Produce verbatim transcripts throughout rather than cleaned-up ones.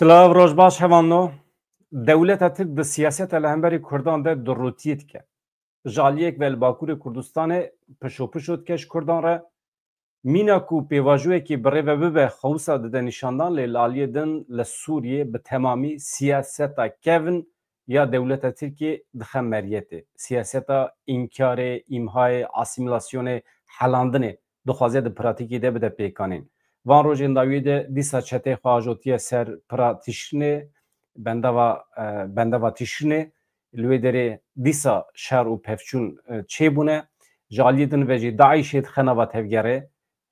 Silav, roj baş hevalno. Dewleta Tirk di siyaseta li hemberî Kurdan de durûtiyê dike. Ji aliyek ve li Bakurê Kurdistanê pişopişo dike ji Kurdan re. Mîna ku pêvajoyekî bi rê ve bibe xwe wisa dide nîşandan, lê li aliyê din li Sûriyê bi temamî siyaseta kevn ya dewleta Tirkiyê dixe meriyetê. Siyaseta înkarê, îmhayê, asîmîlasyonê, helandinê dixwaze di pratîkê de bide pêkanîn. Van rojên dawiyê de dîsa çeteyê xwe ajotiye ser pira Tişrînê, bendava, e, bendava Tişrînê. Li wê derê dîsa şer û pevçûn, e, çêbûne. Ji aliyê din ve jî DAIŞê dixe nava tevgerê.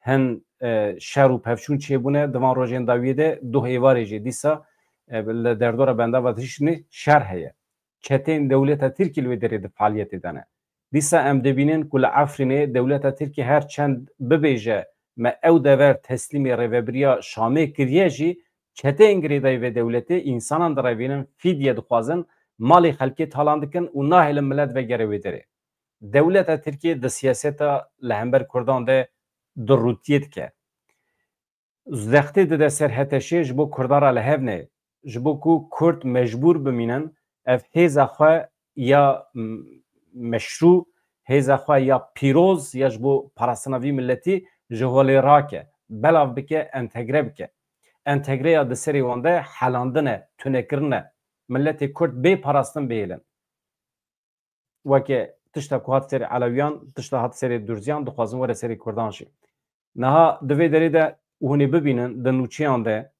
Hin, e, şer û pevçûn çêbûne. Di van rojên dawiyê de duh êvarê jî dîsa, e, li derdora bendava Tişrînê şer heye. Çeteyên dewleta Tirkî li wê derê di faaliyetê de ne. Dîsa em dibînin ku li Efrînê dewleta Tirkî her çend bibêje me ew dever teslîmê rêvebiriya Şamê kiriye jî, çeteyên girêdayî vê dewletê însanan direvînin, fîdye dixwazin, malê xelkê talan dikin û nahêlin milet vegere wê derê. Dewleta Tirkiyê di siyaseta li hember Kurdan de durûtiyê dike. Zextê dide ser HTŞê ji bo Kurdan re li hev neyê. Ji bo ku Kurd mecbûr bimînin, ev hêza xwe ya m-, meşrû, hêza xwe ya pîroz ya ji bo parastina vî miletî ji holê rake, belav bike, entegre bike. Entegreya di serê wan de helandin e, tunekirin e. Miletê Kurd bê parastin bihêlin. Weke tişta ku hat serê Elewiyan, tişta hat serê Durziyan, dixwazin were serê Kurdan jî. Niha di vê derê de hûn ê bibînin, di nûçeyan de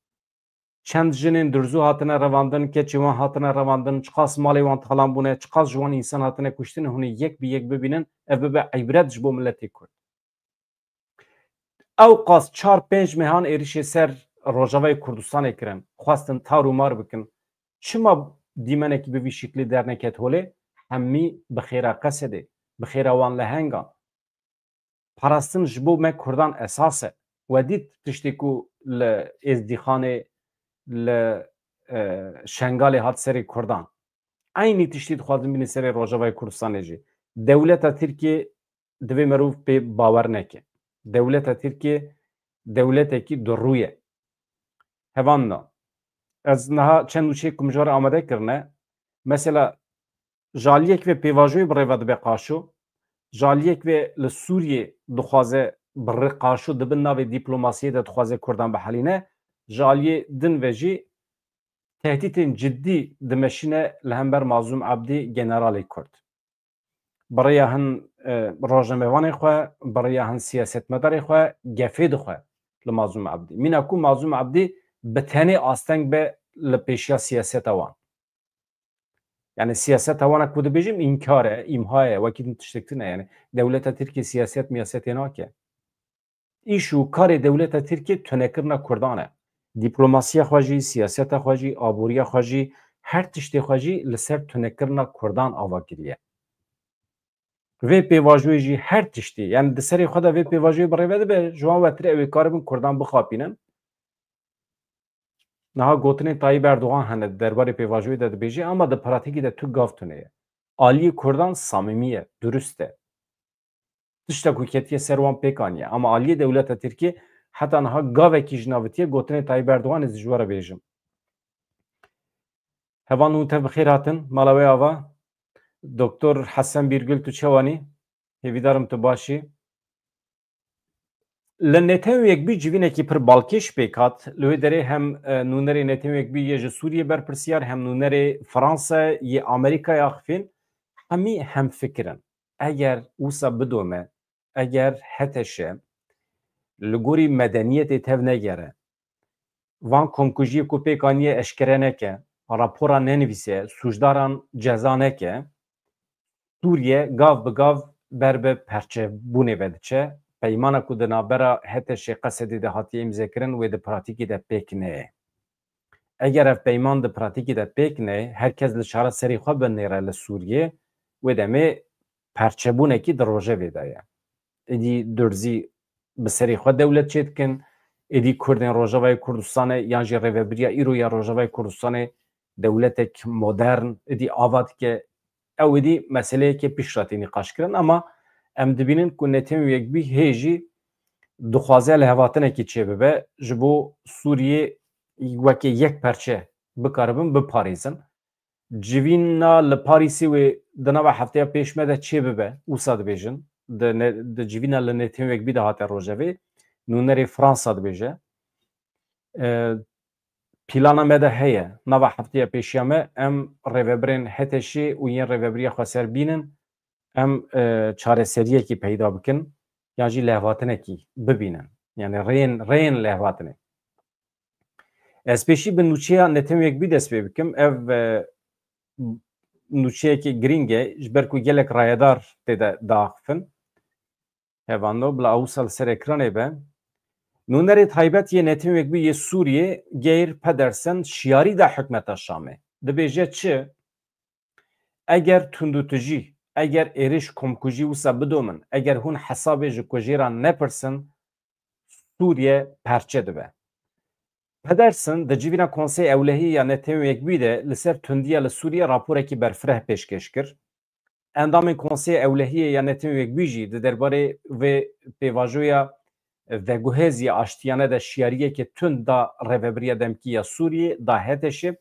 çend jinên Durzû hatine revandin, keçê wan hatine revandin, çiqas malê wan talan bûne, çiqas ji wan însan hatine kuştin, hûn ê yek bi yek bibînin, ev bibe îbret ji bo miletê Kurd. Ew qas çar pênc mehan êrişê ser Rojavayê Kurdistanê kirin, xwestin tar û mar bikin. Çima dîmenekî bi vî şiklî derneket holê? Hemî bi xêra Qesedê, bi xêra wan lehengan. Parastin ji bo me Kurdan esas e. We dît tiştê ku li Êzdîxanê, li, e, Şengalê hat serê Kurdan. Eynî tiştî dixwazin bînin serê Rojavayê Kurdistanê jî. Dewleta Tirkiyê divê merov pê bawer neke. Dewleta Tirkiyê dewletekî durû ye. Hevalno, ez niha çend nûçeyê ku min ji we re amade kirine, mesela, ji aliyek ve pêvajoyê bi rê ve dibe qaşo, ji aliyek ve li Sûriyê dixwaze bi rê qaşo di bin navê dîplomasiyê de dixwaze Kurdan bihelîne, ji aliyê din ve jî tehdîtên cidî dimeşîne li hember Mazlûm Ebdî, generalê Kurd. Bi rêya hin, e, rojnamevanê xwe, bi rêya hin siyasetmedarê xwe gefê dixwe li Mazlûm Ebdî. Mîna ku Mazlûm Ebdî bi tenê asteng be li pêşiya siyaseta wan. Yani siyaseta wana ku dibêjim înkar e, îmha ye, wekî din tiştek tune. Yani dewleta Tirkiyê siyaset miyasetê nake. Îş û karê dewleta Tirkiyê tunekirina Kurdan e. Dîplomasiya xwe jî, siyaseta xwe jî, aboriya xwe jî, her tiştê xwe jî li ser tunekirina Kurdan ava kiriye. Vê pêvajoyê jî her tiştê, yani di serê xwe de vê pêvajoyê bi rê ve dibe, ji wan wetir ew ê karibin Kurdan bixapînin. Niha gotinên Tayyip Erdogan hene di derbarê pêvajoyê de dibêje, ama di pratîkê de tu gav tune ye. Aliyê Kurdan samîmî ye, durust e. Tişta ku ketiye ser wan pêk aniye. Ama aliyê dewleta Tirkiyê heta niha gavekî ji navitiye gotinê Tayyip Erdoganê, ez ji we re bêjim. Hevalno, tev bi xêr hatin, mala we ava. Doktor Hesen Bîrgul, tu çawanî? Hêvîdarim tu baş î. Li Netew Yekbî civînekî pir balkêş pêk hat. Li wê derê hem, e, nûnerê Netew Yekbî yê ji Sûriyê berpirsiyar, hem nûnerê Fransa yê Amerîkayê axifîn, hemî hemfikir in. Eger wisa bidome, eger HTŞ li gorî medeniyetê tev negere, van komkujiyê ku pêk aniye eşkere neke, rapora nenivîse, sûcdaran ceza neke, Sûriye gav bi gav ber bi perçebûnê ve diçe. Peymana ku di navbera HTŞ Qesedê de hatiye îmzekirin, wê di pratîkê de pêk neyê. Eger ev peyman di pratîkê de pêk neyê, her kes li çara serê xwe binêre li Sûriyê, wê demê perçebûnekî di rojevê de ye. Êdî Durzî bi serê xwe dewlet çêdikin, êdî Kurdên Rojavayê Kurdistanê yan jî rêvebiriya îro ya Rojavayê Kurdistanê dewletek modern êdî ava dike. Ew êdî meseleyeke piştre tê nîqaşkirin, ama em dibînin ku Netew Yekbî hê jî dixwaze lihevhatinekî çêbibe ji bo Sûriyê weke yek perçe bikaribin biparêzin. Civîna li Parîsê wê di nava hefteya pêş me de çê bibe, wisa dibêjin. Di ne-, di civîna li Netewên Yekbî de hate rojevê. Nûnerê Fransa dibêje. E, Plana me de heye. Nava hefteya pêşiya me em rêvebirên H T Ş û yên rêvebiriya xweser bînin. Em, e, çareseriyekî peyda bikin. Yan jî lehvatinekî bibînin. Yani rêyên, rêyên lehvatinê. Ez pêşî bi nûçeya Netewên Yekbî dest pê bikim. Ev, e, nûçeyekî girîng e, ji ber ku gelek rayedar tê de diaxifin. Hevano, bila ew wisa li ser ekranê be. Nûnerê taybet yê Netewên Yekbî yê Sûriyê, Geir Pedersen, şiyarî da hikûmeta Şamê. Dibêje çi? Eger tundûtijî, eger êrîş komkujî wisa bidomin, eger hûn hesabê ji kujêran nepirsin, Sûriye perçe dibe. Pedersen di civîna Konseyê Ewlehiyê ya Netewên Yekbûyî de li ser tundiya li Sûriye raporekî berfireh pêşkêş kir. Endamên Konseyê Ewlehiyê ya Netewên Yekbûyî jî di derbarê vê pêvajoya veguhêzî aştiyane de şiyariyeke tund da rêvebiriya demkî ya Sûriyê, da H T Şê,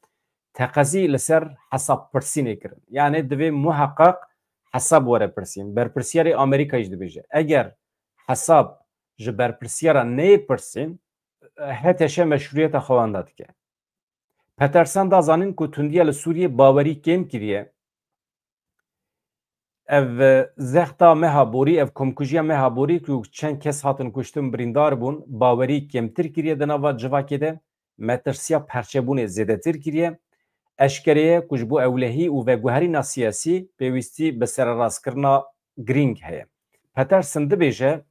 teqezî li ser hesabpirsînê kirin. Yani divê muheqeq hesab were pirsîn. Berpirsiyarê Amerîkayê jî dibêje, eger hesab ji berpirsiyara neyê pirsîn, H T Ş meşrûyeta xwe wenda dike. Petersen da zanîn ku tundiya li Sûriyê bawerî kêm kiriye. Ev, e, zexta meha borî, ev komkujiya meha borî ku çend kes hatin kuştin, birîndar bûn, bawerî kêmtir kiriye di nava civakê de, metirsiya perçebûnê zêdetir kiriye. Eşkere ye ku ji bo ewlehî û veguherîna siyasî pêwîstî bi sererastkirina girîng heye. Petersen dibêje,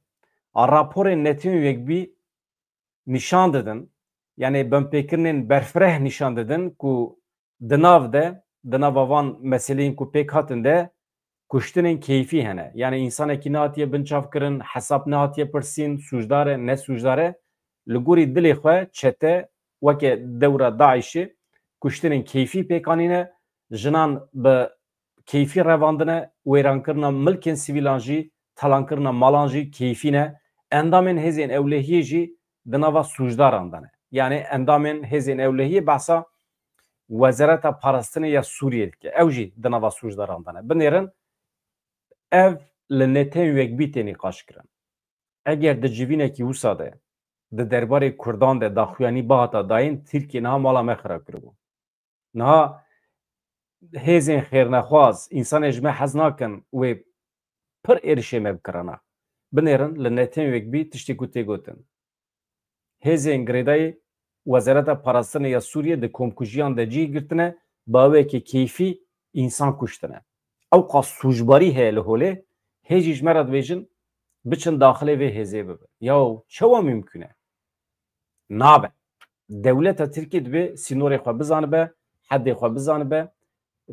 a raporên Netewên Yekbûyî nîşan didin, yani binpêkirinên berfireh nîşan didin ku di nav de, di nava van meseleyên ku pêk hatin de kuştinên keyfî hene. Yani însanekî nehatiye binçavkirin, hesab nehatiye pirsîn, sûcdar e, ne sûcdar e. Li gorî dilê xwe çete weke dewra DAIŞê kuştinên keyfî pêk anîne, jinan bi keyfî revandine, wêrankirina milkên sivîlan jî, talankirina malan jî keyfî ne. Endamên hêzên ewlehiyê jî di nava sûcdaran de ne. Yani endamên hêzên ewlehiyê behsa Wezareta Parastinê ya Sûriyê dike. Ew jî di nava sûcdaran de ne. Binêrin, ev li Netewên Yekbûyî tê nîqaş kirin. Eger di civînekî wisa de, di derbarê Kurdan de daxuyanî bihata dayîn, Tirkiye niha mala me xirab kiribû. Niha hêzên xêrnexwaz, însanê ji me hez nakin, wê pir êrişê me bikirana. Binêrin, li Netewên Yekbûyî tiştê ku tê gotin. Hêzên girêdayî Wezareta Parastinê ya Sûriyê di komkujiyan de cih girtine, bi awekî keyfî însan kuştine. Ewqas sûcbarî heye li holê, hê jî ji me re dibêjin, biçin daxilê vê hêzê bibin. Yaw, çawa mimkun e? Nabe. Dewleta Tirkî dibê sînorê xwe bizanibe, hedê xwe bizanibe.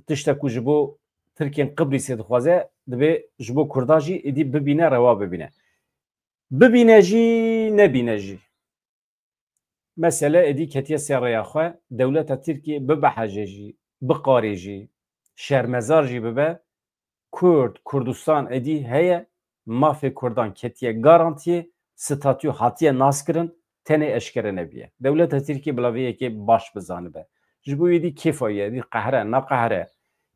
Tiştek ku ji bo Tirkên Qibrîsê dixwaze, dibê ji bo Kurdan jî êdî bibîne, rewa bibîne. Bibîne jî, nebîne jî. Mesele êdî ketiye ser rêya xwe. Dewleta Tirkiyê bibehece jî, biqarê jî, şermezar jî bibe, Kurd, Kurdistan êdî heye, mafê Kurdan ketiye garantiyê, statû hatiye naskirin, tenê eşkere nebiye. Dewleta Tirkiyê bila vê yekê baş bizanibe. Ji bo wê dî kêfa ye, dî qehre, naqehre.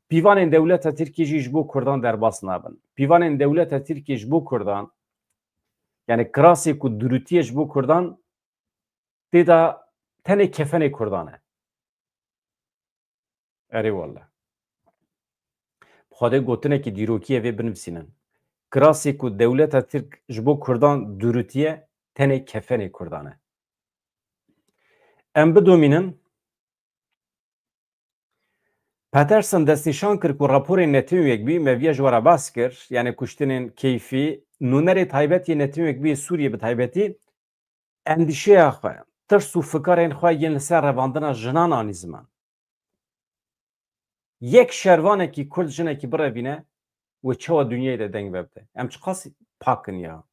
Pîvanên dewleta Tirkiyê jî ji bo Kurdan derbas nabin. Pîvanên dewleta Tirkiyê ji bo Kurdan, yani kirasê ku dirûtiye ji bo Kurdan, tê de tenê kefenê Kurdan e. Erê wallah. Bi Xwedê gotinekî dîrokî ye, vê binivîsînin. Kirasê ku dewleta Tirk ji bo Kurdan dirûtiye, tenê kefenê Kurdan e. Em bidomînin, Peterson destnîşan kir ku raporên Netewên Yekbûyî, me viya ji we re behs kir, yani kuştinên keyfî, nûnerê taybet yê Netewên Yekbûyî yê Sûriyê bi taybetî, endîşeya xwe, tirs û fikarên xwe yên li ser revandina jinan anî ziman. Yek şervanekî Kurd jinekî birevîne, wê çawa dinyayê de deng vebite? Em çiqas pak in ya.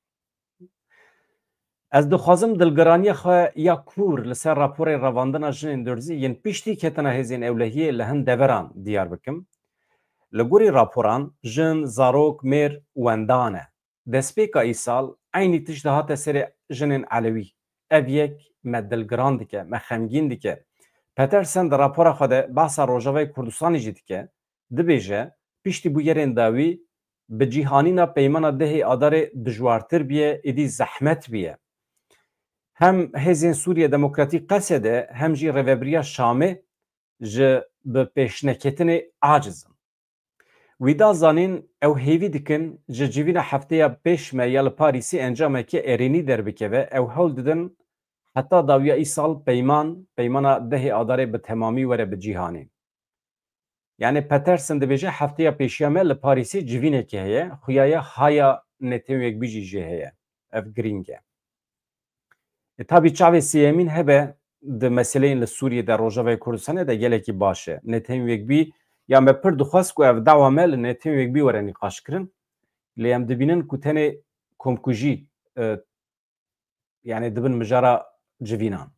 Ez dixwazim dilgiraniya xwe ya kûr li ser raporê revandina jinên durzî yên piştî ketina hêzên ewlehiyê li hin deveran diyar bikim. Li gorî raporan, jin, zarok, mêr wenda ne. Destpêka îsal eynî tişt dihate serê jinên Elewî. Ev yek me dilgiran dike, me xemgîn dike. Petersen di rapora xwe de behsa Rojavayê Kurdistanê jî dike, dibêje, piştî bûyerên dawî bi cîhanîna peymana dehê Adarê dijwartir bûye, êdî zehmet bûye. Hem hêzên Sûriye Demokratîk, Qesede, hem jî Rêvebiriya Şamê ji bi pêşneketinê aciz in. Wî da zanîn, ew hêvî dikin ji civîna hefteya pêş me ya li Parîsê encameke erênî derbikeve, ew hewl didin heta dawiya îsal peyman, peymana dehê Adarê bi temamî were bi cîhanî. Yani Petersen dibêje, hefteya pêşiya me li Parîsê civînekê heye, xuya ya haya Netewên Yekbûyî jî jê heye. Ev girîng e. E, tabî çavê sêyemîn hebe di meseleyên li Sûriyê de, Rojavayê Kurdistanê de gelekî baş e. Netewên Yekbûyî, ya me pir dixwest ku ev dawa me li Netewên Yekbûyî were nîqaş kirin. Lê em dibînin ku tenê komkujî, e, yani dibin mijara civînan.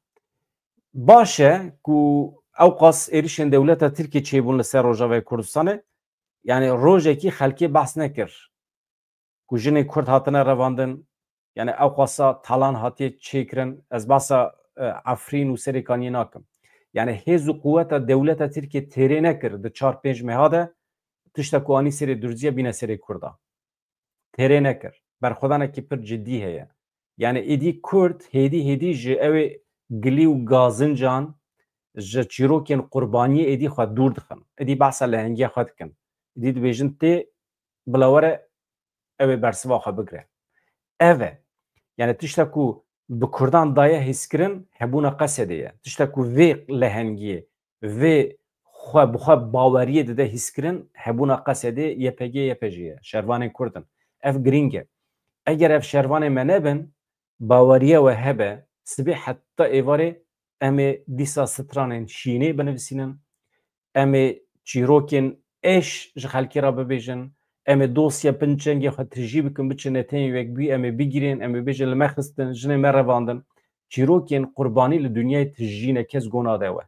Baş e ku ewqas êrişên dewleta Tirkiyê çêbûn li ser Rojavayê Kurdistanê, yani rojekî xelkê behs nekir ku jinên Kurd hatine revandin, yani ewqasa talan hatiye çêkirin. Ez behsa, e, Efrîn û Serêkaniyê nakim. Yani hêz û quweta dewleta Tirkiyê têrê nekir di çar pênc meha de tişta ku anî serê Durzî ya bîne serê Kurda. Têrê nekir. Berxwedanekî pir cidî heye. Yani êdî Kurd hêdî hêdî ji ewê gilî û gazincan, ji çîrokên qurbaniyê êdî xwe dûr dixin. Êdî behsa lehengiya xwe dikin. Êdî dibêjin tê bila were ew ê bersiva xwe bigire. Ev e. Yani tişta ku bi Kurdan daye hîskirin hebûna Qesedê ye. Tişta ku vê lehengiyê, vê xwe bi xwe baweriyê dide hîskirin hebûna Qesedê, Y P G, Y P J ye. Şervanên Kurd in. Ev girîng e. Eger ev şervanên me nebin, baweriya we hebe, sibê heta êvarê em ê dîsa stranên şînê binivîsînin, em ê çîrokên êş ji xelkê re bibêjin, em ê dosya bin çengê xwe tijî bikin, biçin Netewên Yekbûyî, em ê bigirên, em ê bêjin li me xistin, jinê me revandin. Çîrokên qurbanî li dinyayê tijî ne, kes go nade we.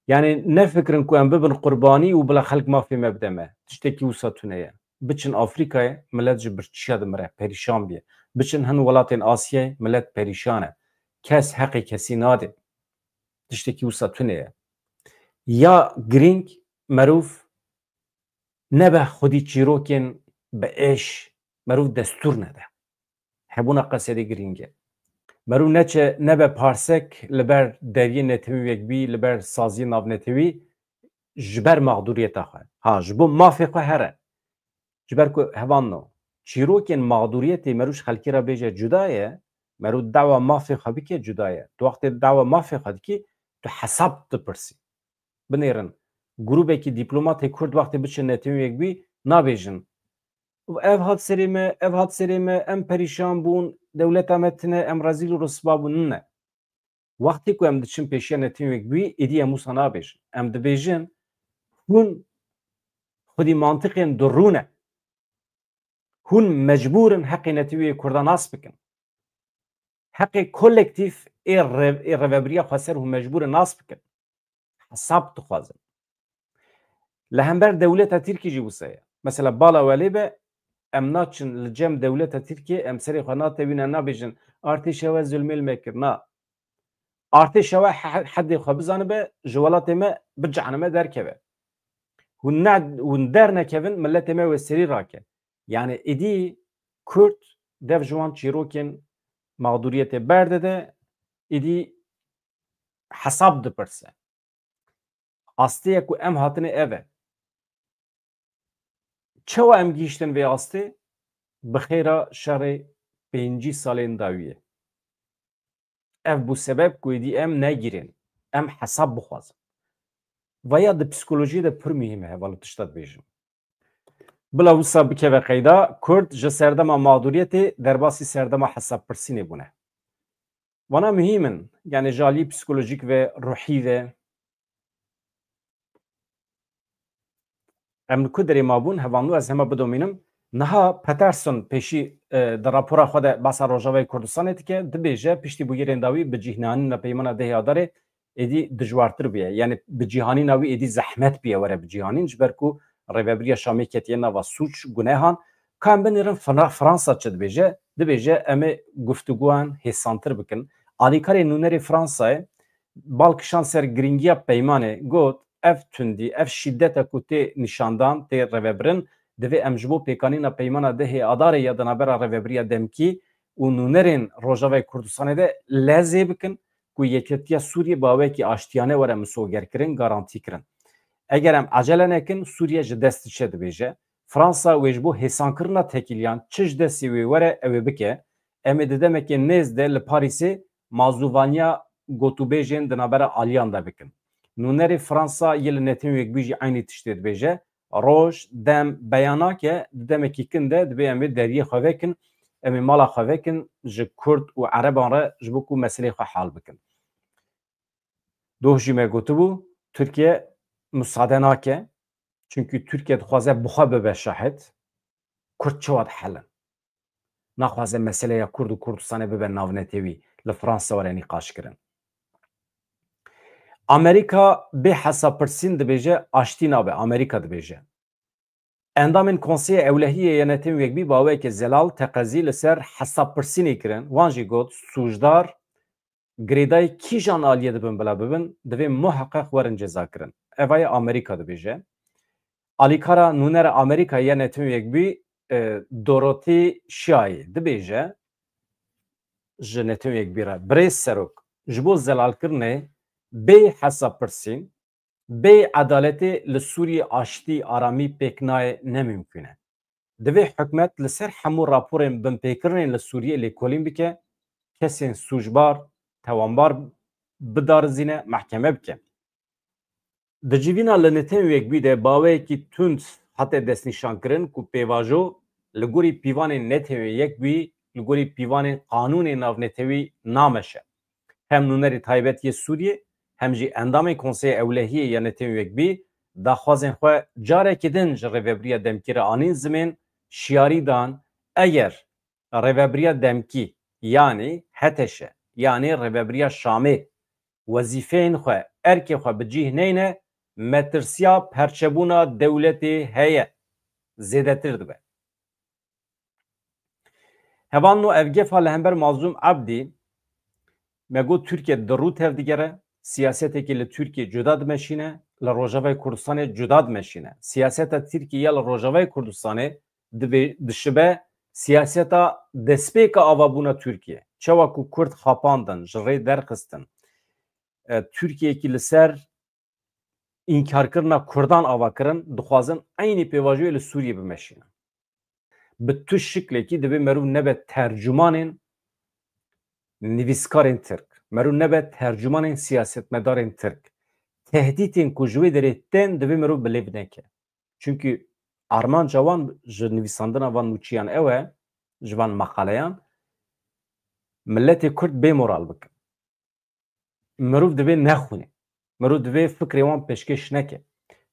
Yani nefikirin ku em bibin qurbanî û bila xelk mafê me bide me. Tiştekî wisa tune ye. Biçin Afrîkayê, milet ji birçiya dimire, perîşan bûye. Biçin hin welatên Asyayê, milet perîşan e. Kes heqê kesî nade. Tiştekî wisa tune ye. Ya girîng, merov nebe xwedî çîrokên bi êş, merov destûr nede. Hebûna Qesedê girîng e. Merov neçe, nebe parsek li ber deriyê Netewên Yekbûyî, li ber saziyê navnetewî, ji ber mexdûriyeta xwe. Ha, ji bo mafê xwe here. Ji ber ku hevan no. Çîrokên mexdûriyetê merov ji xelkê re bêje cuda ye, merov dawa mafê xwe bike cuda ye. Tu wextê dawa mafê xwe dikî, tu hesab dipirsî. Binêrin, grûbekî dîplomatê Kurd wextê biçin Netewên Yekbûyî nabêjin, ev hat serê me, ev hat serê me, em perîşan bûn, dewleta me tine, em rezîl û riswa bûn. Ne. Wextê ku em diçin pêşiya Netewên Yekbûyî, êdî em wisa nabêjin. Em dibêjin, hûn xwedî mantiqên durû ne. Hûn mecbûr in heqê neteweyê Kurda nas bikin. Heqê kolektîf ê rev-, ê rêvebiriya xweser hûn mecbûr in nas bikin. Hesab dixwazin. Li hember dewleta Tirkî jî wisa ye. Mesela bala welê be, em naçin li cem dewleta Tirkiyê, em serê xwe natewîne, nabêjin, artêşa we zulmê li me kir. Na. Artêşa we he-, hedê xwe bizanibe, ji welatê me bi ceheneme derkeve. Hûn ne, hûn dernekevin, miletê me wê serî rake. Yani êdî Kurd dev ji wan çîrokên mexdûriyetê berdide, êdî hesab dipirse. Astê ye ku em hatine ev e. Çawa em gihîştin vê astê? Bi xêra şerê pêncî salên dawiyê. Ev bû sebeb ku êdî em negirên, em hesab bixwazin. Vaya di psîkolojiyê de pir muhîm e, heval, tişta dibêjim. Bila wisa bikeve qeyda, Kurd ji serdema mexdûriyetê derbasî serdema hesabpirsînê bûne. Wana muhîm in, yani ji aliyê psîkolojîk ve, ruhî ve. Em li ku derê mabûn, hevalno, ez hema bidomînim. Niha Peterson pêşî, e, di rapora xwe de behsa Rojavayê Kurdistanê dike, dibêje, piştî bûyerên dawî bi cîhanîna peymana dehê Adarê êdî dijwartir bûye. Yani bi cîhanîna wî êdî zehmet bûye were bi cîhanîn, ji ber ku rêvebiriya Şamê ketiye nava sûc, gunehan. Ka em binêrin Fra-, Fransa çi dibêje? Dibêje, em ê guftûguan hêsantir bikin. Alîkarê nûnerê Fransayê bal kişand ser girîngiya peymanê, got, ev tundî, ev şîdete ku tê nîşandan, tê rêvebirin, divê em ji bo pêkanîna peymana dehê Adarê ya di navbera Rêvebiriya Demkî û nûnerên Rojavayê Kurdistanê de lezê bikin ku yekîtiya Sûriyê bi awayekî aştiyane were misogerkirin, garantîkirin. Eger em ecele nekin, Sûriye ji dest diçe, dibêje. Fransa wê ji bo hêsankirina tekîliyan çi ji destê wê were, ew ê bike. Em ê di demekê nêz de li Parîsê mazûvaniya gotûbêjên di navbera aliyan de bikin. Nûnerê Fransa yê li Netewên Yekbûyî jî eynî tiştê dibêje. Roj, dem, beyanake, di demekî kin de dibê em ê deriyê xwe vekin, em ê mala xwe vekin, ji Kurd û Ereban re ji bo ku meseleyê xwe hal bikin. Doh jî me gotibû, Tirkiye musade nake. Çunkî Tirkiye dixwaze bi xwe bibe şahid. Kurd çawa dihelin? Naxwaze meseleya Kurd û Kurdistanê bibe navnetewî, li Fransa were nîqaşkirin. Amerîka bê hesapirsîn dibêje, aştî nabe, Amerîka dibêje. Endamên Konseyê Ewlehiyê ya Netewên Yekbûyî bi awayeke zelal teqezî li ser hesabpirsînê kirin. Wan jî got, sûcdar girêdayî kîjan aliyê dibin bila bibin, divê muheqeq werin cezakirin. Eva ye Amerîka dibêje. Alîkara nûnera Amerîka ya Netewên Yekbûyî, e, Dorothy Shea dibêje ji Netewên Yekbûyî re, Birêz Serok, ji bo zelalkirinê bê hesabpirsîn, bê edaletê li Sûriyê aştî, aramî pêk nayê, ne mimkûn e. Divê hikûmet li ser hemû raporên binpêkirinên li Sûriyê lêkolîn bike, kesên sûcbar, tewanbar bidarizîne, mehkeme bike. Di civîna li Netewên Yekbûyî de bi awayekî tund hate destnîşankirin ku pêvajo li gorî pîvanên Netewên Yekbûyî, li gorî pîvanên qanûnên navnetewî nameşe. Hem nûnerê taybet yê Sûriyê, hem jî endamên Konseyê Ewlehiyê ya Netewên Yekbûyî daxwazên xwe carekî din ji Rêvebiriya Demkî re anîn zimên, şiyarî dan, eger Rêvebiriya Demkî, yanî H T Ş, yanî Rêvebiriya Şamê wezîfeyên xwe, erkê xwe bi cih neyne, metirsiya perçebûna dewletê heye, zêdetir dibe. Hevalno, ev gefa li hember Mazlûm Ebdî, me got Tirkiye di rû tevdigere, siyasetekî li Tirkiye cuda dimeşîne, li Rojavayê Kurdistanê cuda dimeşîne. Siyaseta Tirkiye ya li Rojavayê Kurdistanê dibê-, dişibe siyaseta destpêka avabûna Tirkiye. Çawa ku Kurd xapandin, ji rê derxistin, e, Tirkiyeyekî li ser înkarkirina Kurdan ava kirin, dixwazin eynî pêvajoyê li Sûriyê bimeşînin. Bi tu şiklekî divê meriv nebe tercûmanên nivîskarên Tirk. Meriv nebe tercûmanên siyasetmedarên Tirk. Tehdîtên ku ji wê derê tên divê meriv bi lêv neke. Çunkî armanca wan ji nivîsandina van nûçiyan ew e, ji van meqaleyan, miletê Kurd bê moral bikin. Mirov divê nexwîne. Mirov divê fikrê wan pêşkêş neke.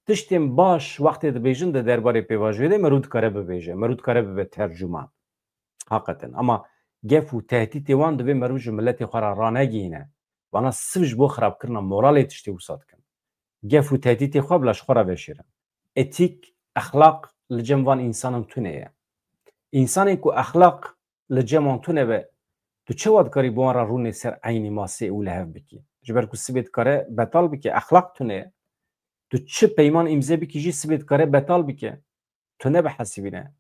Tiştên baş wextê dibêjin di derbarê pêvajoyê de mirov dikare bibêje. Mirov dikare bibe tercûman. Haqeten. Ama gef û tehdîtê wan divê mirov ji miletê xwe re ranegihîne. Vana siv ji bo xirabkirina moralê tiştê wisa dikin. Gef û tehdîtê xwe bila ji xwe re veşêrin. Etîk, exlaq li cem van însanan tune ye. Însanên ku exlaq li cem wan tune be, tu çawa dikarî bi wan re rûnê ser eynî masê û li hev bikî? Ji ber ku sibê dikare betal bike, exlaq tune ye. Tu çi peyman îmze bikî jî sibê dikare betal bike. Tu nebihesibîne.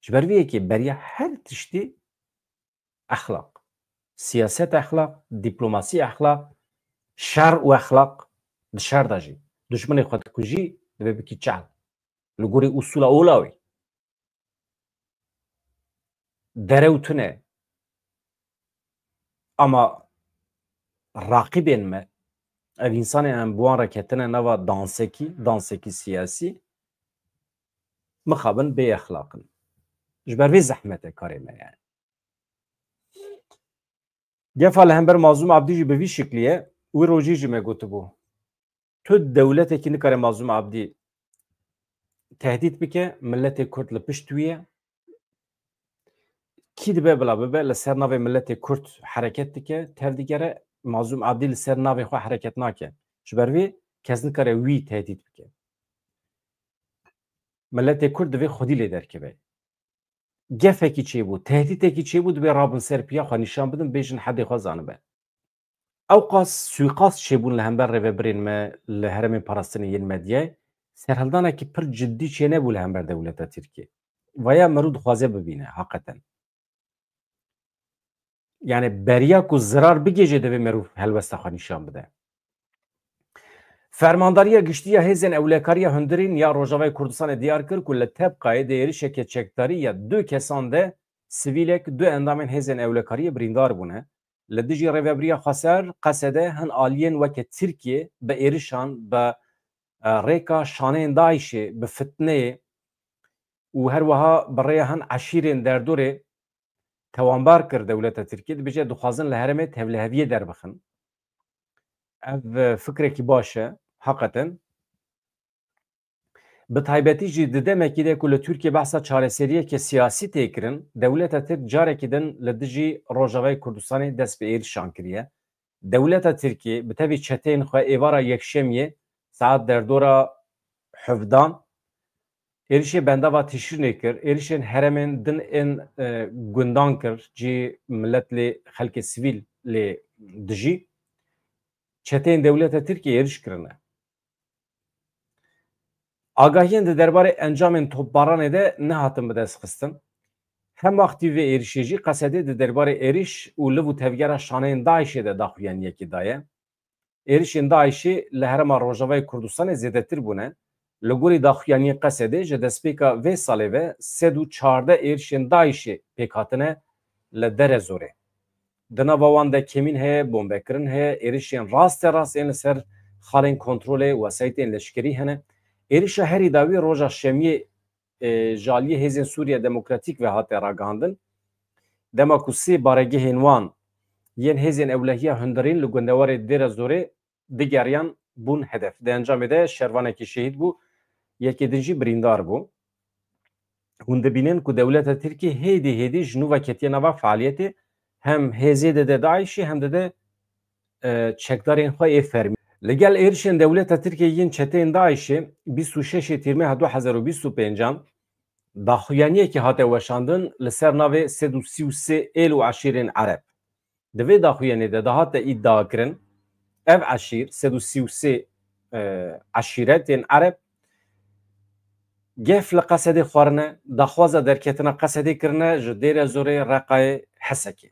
Ji ber vê yekê beriya her tiştî exlaq. Siyaset exlaq, dîplomasî exlaq, şer û exlaq, di şer de jî. Duşmenê xwe dikujî, divê bikî çel. Li gorî usûla ola wî. Derew tune. Ama raqîbên me, ev însanên em bi wan re ketine nava dansekî, dansekî siyasî, mixabin bê exlaq in. Ji ber vê zehmet e karê me yani. Gefa li hember Mazlûm Abdî jî bi vî şiklî ye. Wî rojî jî me gotibû. Tu dewletekî nikare Mazlûm Abdî tehdît bike, miletê Kurd li pişt wî ye. Kî dibe bila bibe, li ser navê miletê Kurd hereket dike, tevdigere, Mazlûm Abdî li ser navê xwe hereket nake. Ji ber vê kes nikare wî tehdît bike. Miletê Kurd divê xwedî lê derkeve. Gefekî çêbû, tehdîtekî çêbû, divê rabin ser piya xwe nîşan bidin, bêjin hedê xwe zanibe. Ewqas suîqast çêbûn li hember rêvebirên me li herêmên parastinê yên medyayê, serhildanekî pir cidî çênebû li hember dewleta Tirkiyê. Vaya mirov dixwaze bibîne, heqeten. Yani beriya ku zirar bigihêje divê mirov helwesta xwe nîşan bide. Fermandariya Giştî ya Hêzên Ewlekariya Hundirîn ya Rojavayê Kurdistanê diyar kir ku li Tebqayê di êrişeke çekdarî ya du kesan de sivîlek, du endamên Hêzên Ewlekariyê birîndar bûne. Li dijî Rêvebiriya Xweser, Qesede, hin aliyên weke Tirkiye bi êrişan, bi, e, rêka şaneyên DAIŞê, bi fitneyê û her wiha bi rêya hin eşîrên derdorê tewanbar kir dewleta Tirkiyê, dibêje dixwazin li herêmê tevliheviyê derbixin. Ev, e, fikrekî baş e, heqeten. Bi taybetî jî di demekî de ku li Tirkiyê behsa çareseriyeke siyasî tê kirin, dewleta Tirk carekî din li dijî Rojavayê Kurdistanê dest bi êrişan kiriye. Dewleta Tirkiyê bi tevî çeteyên xwe êvara Yekşemiyê saet derdora hevdan êrişê bendava Tişrînê kir, êrişên herêmên din ên, e, gundan kir, cî milet lê, xelkê sivîl lê dijî. Çeteyên dewleta Tirkiyê êriş kirine. Agahiyên di derbarê encamên topbaranê de nehatin bidestxistin. Hem wextî vê êrişê jî Qesedê di derbarê êriş û liv û tevgera şaneyên DAIŞê de daxuyaniyekê daye. Êrişên DAIŞê li herêma Rojavayê Kurdistanê zêdetir bûne. Li gorî daxuyaniyên Qesedê, ji destpêka vê salê ve sed û çardeh êrişên DAIŞê pêk hatine li Derezorê. Di nava wan de kemîn heye, bombekirin heye, êrişên raste rast ên li ser xalên kontrolê, wesayîtên leşkerî hene. Êrişa herî dawî roja şemiyê, e, ji aliyê Hêzên Sûriya Demokratîk ve hate ragihandin. Dema ku sê baregehên wan yên Hêzên Ewlehiya Hundirîn li gundewarê Dêrezorê digeriyan bûn hedef. Di encamê de şervanekî şehîd bû, yekê din jî birîndar bû. Hûn dibînin ku dewleta Tirkiyê hêdî hêdî ji nû ve ketiye nava fealiyetê, hem hêzê dide DAIŞê hem dide, e, çekdarên xwe ê fermî. Li gel êrişên dewleta Tirkiyê yên çeteyên DAIŞê, bîst û şeş Tîrmeha du hezar û bîst û pêncan daxuyaniyekê hate weşandin li ser navê sed û sî û sê êl û eşîrên Ereb. Di vê daxuyanê de dihate îdiakirin, ev eşîr, sed û sî û sê, e, eşîretên Ereb, gef li Qesedê xwarine, daxwaza derketina Qesedê kirine ji Dêrezorê, Reqayê, Hesekê.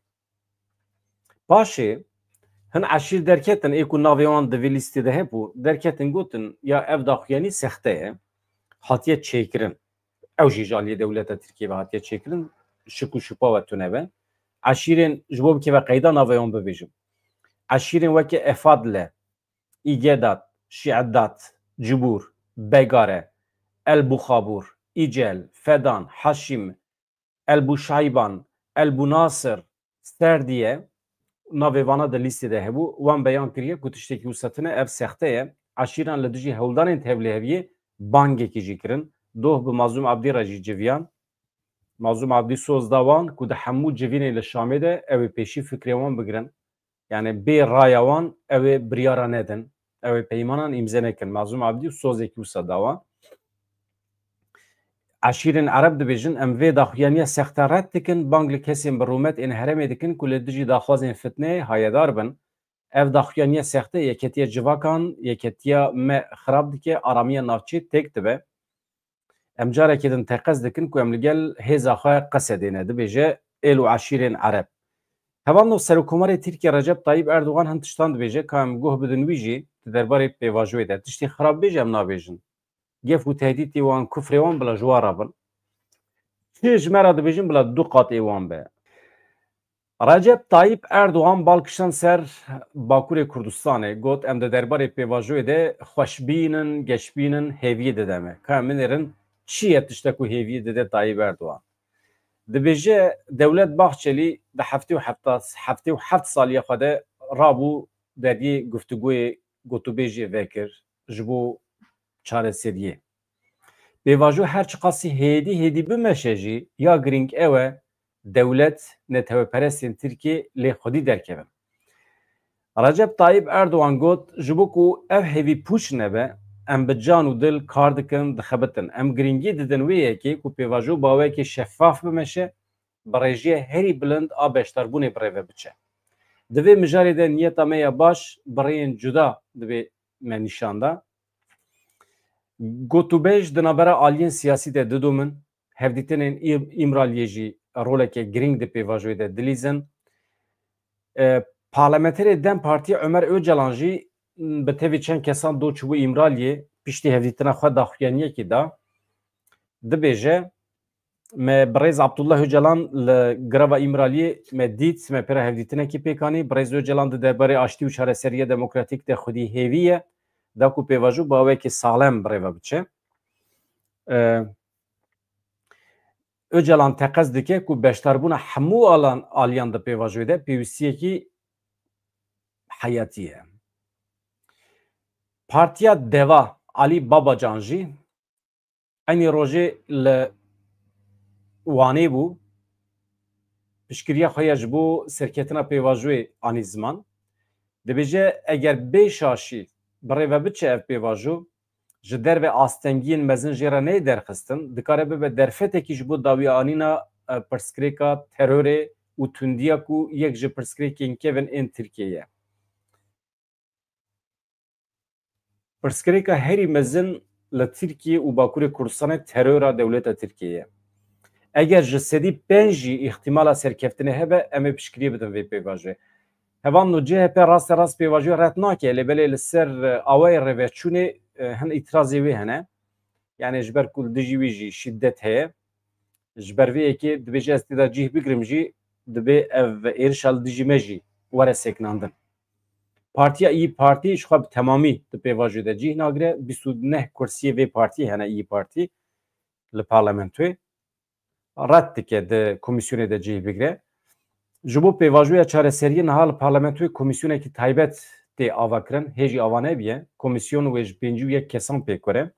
Paşê hin eşîr derketin, ê ku navê wan di vê lîstê de hebû, derketin gotin, ya ev daxuyanî sexte ye, hatiye çêkirin. Ew jî ji aliyê dewleta Tirkiyê ve hatiye çêkirin, şik û şupa we tune be. Eşîrên, ji bo bikeve qeyda navê wan bibêjim. Eşîrên weke Efadle, Îgedat, Şi'edat, Cibûr, Begare, El Buxabûr, Îcel, Fedan, Haşîm, El Bûşayban, El Bûnasir, Serdiye, navê vana di lîstê de hebû, wan beyan kiriye ku tiştekî wisa tune, ev sexte ye. Eşîran li dijî hewldanên tevliheviyê bangekî jî kirin. Doh bi Mazlûm Abdî re jî civiyan. Mazlûm Abdî soz da wan ku di hemû civînê li Şamê de ew ê pêşî fikrê wan bigirin. Yani bê raya wan ew ê biryara nedin. Ew ê peymanan îmze nekin. Mazlûm Abdî sozekî wisa da wan. Eşîrên Ereb dibêjin, em vê daxuyaniya sexte red dikin, bang li kesên bi rûmet ên herêmê dikin ku li dijî daxwazên fitneyê hayedar bin. Ev daxuyaniya sexte yeketiya civakan, yeketiya me xirab dike, aramiya navçê têk dibe. Em carekê din teqez dikin ku em li gel hêza xwe Qesedê ne, dibêje êl û eşîrên Ereb. Hevalno Serokkomarê Tirkiye Recep Tayyip Erdogan hin tiştan dibêje, ka em guh bidin wî jî di derbarê pêvajoyê de. Tiştê xirab bêje em nabêjin. Gef û tehdîtê wan, kufrê wan bila ji wan re bin. Çi ji me re dibêjin bila du qatê wan be. Recep Tayyip Erdogan bal kişand ser Bakurê Kurdistanê, got, em di derbarê pêvajoyê de xweşbîn in, geşbîn in, hêviyê dide me. Ka em binêrin çi ye tiştek ku hêviyê dide Tayyip Erdogan? Dibêje, Dewlet Bahçelî di heftê û heft, heftê û heft saliya xwe de rabû deriyê guftûgoyê, gotûbêjê vekir ji bo çareseriyê. Pêvajo her çiqasî hêdî hêdî bimeşe jî, ya girîng ew e, dewlet, netewperestên Tirkiyê lê xwedî derkevin. Recep Tayyip Erdogan got, ji bo ku ev hêvî pûç nebe, em bi can û dil kar dikin, dixebitin. Em girîngî didin wê yekê ku pêvajo bi awayekê şeffaf bimeşe, bi rêjiya herî bilind a beşdarbûnê bi rê ve biçe. Di vê mijarê de niyeta me ya baş bi rêyên cuda divê me nîşan da. Gotûbêj di navbera aliyên siyasî de didomin. Hevdîtinên Îm-, Îmraliyê jî roleke girîng di pêvajoyê de dilîzin. E, Parlamenterê DEM Partî Ömer Öcalan jî, m, bi tevî çend kesan do çûbû Îmraliyê, piştî hevdîtina xwe daxuyaniyekî da. Dibêje, me birêz Abdullah Öcalan li girava Îmraliyê me dît, me pêra hevdîtinekî pêk anî. Birêz Öcalan di derbarê aştî û çareseriya demokratîk de xwedî hêvî ye, da ku pêvajo bi awekî saxlem bi rê ve biçe. E, Öcalan teqez dike ku beşdarbûna hemû alan, aliyan di pêvajoyê de pêwîstiyekî heyatî ye. Partiya Deva, Alî Babacan jî eynî rojê li Wanê bû, piştgiriya xwe ya ji bo serketina pêvajoyê anî ziman. Dibêje, eger bê şaşî bi rê ve biçe ev pêvajo, ji derve astengiyên mezin jê re neyê derxistin, dikare bibe derfetekî ji bo dawiyanîna, e, pirsgirêka terorê û tundiya ku yek ji pirsgirêkên kevin ên Tirkiyê ye. Pirsgirêka herî mezin li Tirkiye û Bakurê Kurdistanê terora dewleta Tirkiyê ye. Eger ji sedî pênc jî îhtimala serkeftinê hebe, em ê piştgiriyê bidin vê pêvajoyê. Hevalno, C H P raste rast pêvajoyê red nake, lê belê li ser, e, awayê rêveçûnê, e, hin îtirazê wê hene. Yani ji ber ku li dijî wî jî şîdet heye. Ji ber vê yekê dibêje ez tê de cih bigrim jî, dibê ev êrişa li dijî me jî were sekinandin. Partiya Îyî Partî ji xwe bi temamî di pêvajoyê de cih nagire. Bîst û neh kursiyê vê partiyê hene, Îyî Partî, li parlamentoyê. Red dike di komîsyonê de cih bigire. Ji bo pêvajoya çareseriyê niha li parlamentoyê komîsyonekî taybet tê avakirin. Hê jî ava nebiye. Komîsyon wê ji pêncî û yek kesan pêk were.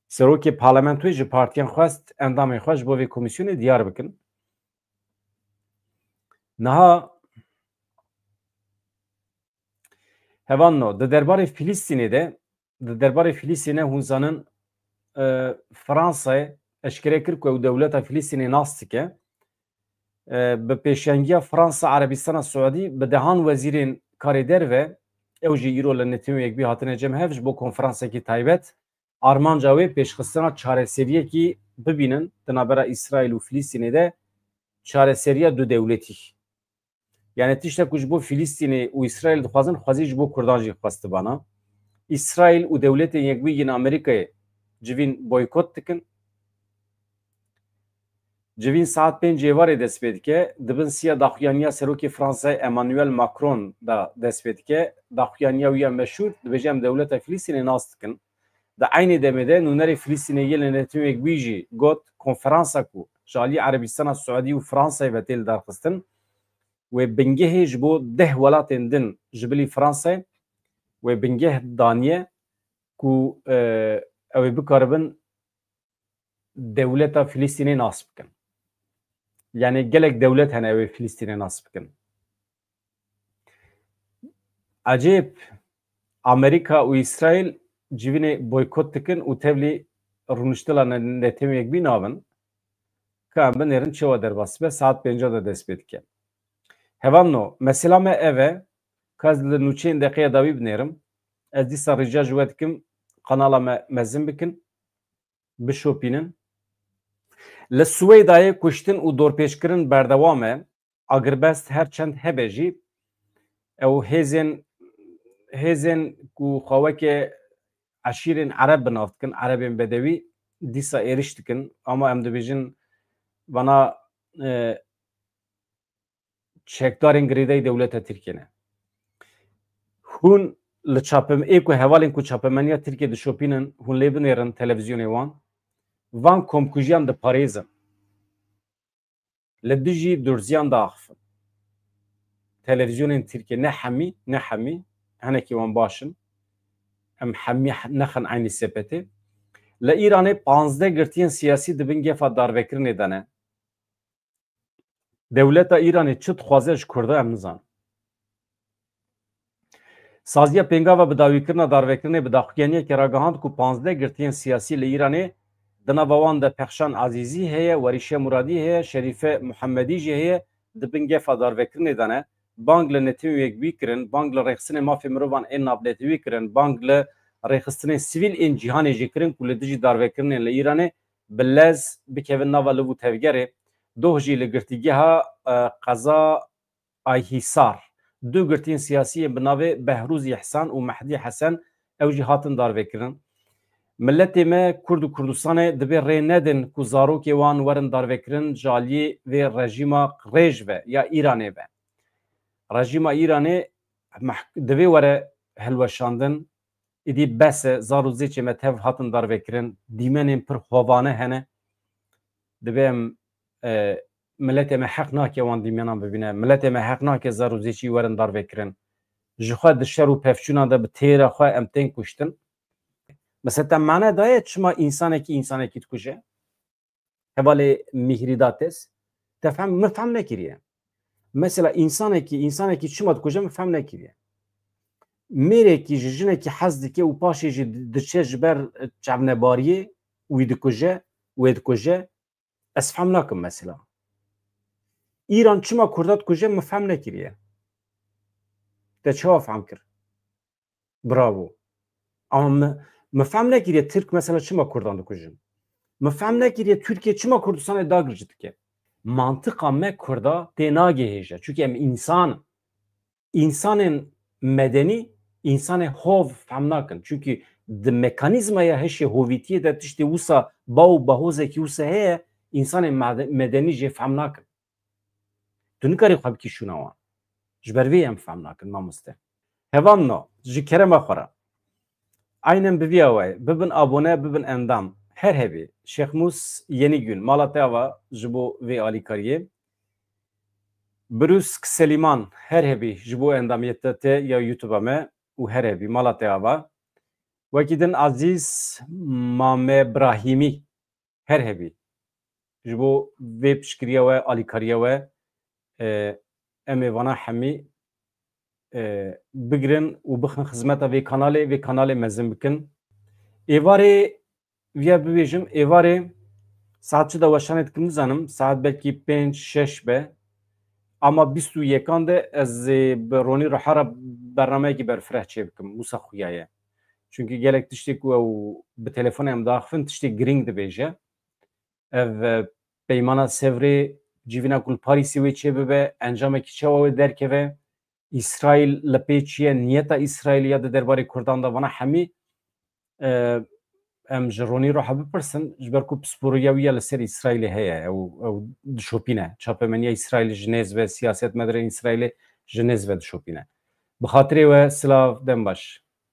Serokê parlamentoyê ji partiyan xwest endamên xwe ji bo vê komîsyonê diyar bikin. Niha hevalno, di derbarê Filistînê de, di derbarê Filistînê hûn zanin, e, Fransayê eşkere kir ku ew dewleta Filistînê nas dike. E, bi pêşengiya Fransa, Erebistana Siûdî bi dehan wezîrên karê derve, ew jî îro li Netewên Yekbûyî hatine cem hev ji bo konferansekî taybet. Armanca wê pêşxistina çareseriyekî bibînin di navbera Îsraîl û Filistînê de çareseriya du dewletî. Yani tiştek ku ji bo Filistînê û Îsraîl dixwazin, xwezî ji bo Kurdan jî xwestibana. Îsraîl û Dewletên Yekbûyî yên Amerîkayê civîn boykot dikin. Civîn saet pênc êvarê dest pê dike. Di bin siya daxuyaniya Serokê Fransayê Emmanuel Macron de dest pê dike. Daxuyaniya wî ya meşhûr dibêje, em dewleta Filistînê nas dikin. Di eynê demê de nûnerê Filistînê yê li Netewên Yekbûyî jî got, konferansa ku ji alî Erebistana Siûdî û Fransayê ve tê lidarxistin, wê bingehê ji bo deh welatên din ji bilî Fransayê wê bingeh daniye ku, e, ew ê bikaribin dewleta Filistînê nas bikin. Yani gelek dewlet hene ew ê Filistînê nas bikin. Ecêb, Amerîka û Îsraîl civînê boykot dikin û tevlî rûniştila ne-, Netewên Yekbûyî nabin. Ka em binêrin çawa derbas dibe, saet pênca de dest pê dike. Hevalno, mesela me ev e, ka ez li nûçeyên deqeya dawî binêrim. Ez dîsa rica ji we dikim, kanala me mezin bikin, bişopînin. Li Swêdayê kuştin û dorpêçkirin berdewam e. Agirbest her çend hebe jî, ew hêzên, hêzên ku xwe weke eşîrên Ereb bi nav dikin, Erebên Bedewî, dîsa êriş dikin. Ama em dibêjin, vana, e, çekdarên girêdayî dewleta Tirkiyê ne. Hûn li çapem-, ê ku hevalên ku çapemeniya Tirkiyê dişopînin, hûn lê binêrin televîzyonê wan. Van komkujiyan diparêzin. Li dijî durziyan diaxifin. Televîzyonên Tirkiyê ne hemî, ne hemî, hinekî wan baş in. Em hemî nexin eynî sepetê. Li Îranê panzdeh girtiyên siyasî di bin gefa darvekirinê de ne. Dewleta Îranê çi dixwaze ji Kurda em nizanin. Saziya Pêngava Bidawîkirina Darvekirinê bi daxuyaniyekê ragihand ku panzdeh girtiyên siyasî li Îranê, di nava wan de Pexşan Ezîzî heye, Werîşe Muradî heye, Şerîfe Muhemedî jî heye, di bin gefa darvekirinê de ne. bang li Netewên Yekbûyî kirin, bang li rêxistinên mafê mirovan ên navnetewî kirin, bang li rêxistinên sivîl ên cîhanê jî kirin ku li dijî darvekirinên li Îranê bi lez bikevin nava liv û tevgerê. Doh jî li girtîgeha, e, qeza Ayhîsar du girtiyên siyasî yên bi navê Behrûz Îhsan û Mehdî Hesen ew jî hatin darvekirin. Miletê me Kurd û Kurdistanê divê rê nedin ku zarokê wan werin darvekirin ji aliyê vê rejîma qirêj ve ya Îranê ve. Rejîma Îranê meh-, divê were hilweşandin. Îdî bes e, zar û zêçê me tev hatin darvekirin. Dîmenên pir hovane hene. Divê em, e, miletê me heq nake wan dîmenan bibîne. Miletê me heq nake zar û zêçî werin darvekirin. Ji xwe di şer û pevçûnan de bi têra xwe em tên kuştin. Mesela te mane daye çima însanekî însanekî dikuje? Hevalê Mîhrî Dates, te fehm, min fehm nekiriye. Mesela însanekî, însanekî çima dikuje, min fehm nekiriye. Mêrekî ji jinekî hez dike û paşê jî di-, diçe ji ber çavnebariyê, wî dikuje, wê dikuje. Ez fehm nakim mesela. Îran çima Kurda dikuje, min fehm nekiriye. Te çawa fehm kir? Bravo. Ama mi, mi fehm nekiriye Tirk mesela çima Kurdan dikujin. Mi fehm nekiriye Tirkiye çima Kurdistanê dagirc dike. Mantiqa me Kurda tê nagihêje. Çünkü em insan, insanên medenî, insanê hov fehm nakin. Çünkü di mekanîzmaya hişê hovîtiyê de tiştê wisa ba û bahozekî wisa heye, insanên made-, medenî jê fehm nakin. Tu nikarî xwe bikî şûna wan. Ji ber vê em fehm nakin, mamoste. Hevalno, ji kerema xwe re. Aynen bi vîya we, bibin abone, bibin endam. Her hebî. Şêxmûs Yenîgün, mala te ava ji bo vê alîkariyê. Brûsk Selîman, her hebî ji bo endamiyeta te ya YouTube-a me û her hebî, mala te ava. Wekî din Azîz Mame Brahîmî, her hebî. Ji bo vê piştgiriya we, alîkariya we, e, em ê vana hemî, e, bigirin û bixin xizmeta vê kanalê, vê kanalê mezin bikin. Êvarê viya bibêjim, êvarê saet çi de weşanê dikim nizanim, saet belkî pênc şeş be. Ama bîst û yekan de ez ê bi Ronî Ruha re bernameyekî berfireh çêbikim, wisa xuya ye. Çünkü gelek tiştê ku ew bi telefonê em diaxifin, tiştê girîng dibêje. Ev, e, peymana Sevrê, civîna ku li Parîsê wê çêbibe, encamekî çawa wê derkeve, Îsraîl li pê çi ye, niyeta Îsraîlî ya di derbarê Kurdan de, vana hemî, e, em ji Ronî Ruha bipirsin, ji ber ku pisporiya wî ya li ser Îsraîlê heye, ew, ew dişopîne. Çapemeniya Îsraîlê ji nêz ve, siyasetmedarên Îsraîlê ji nêz ve dişopîne. Bi xatirê we, silav, dem baş.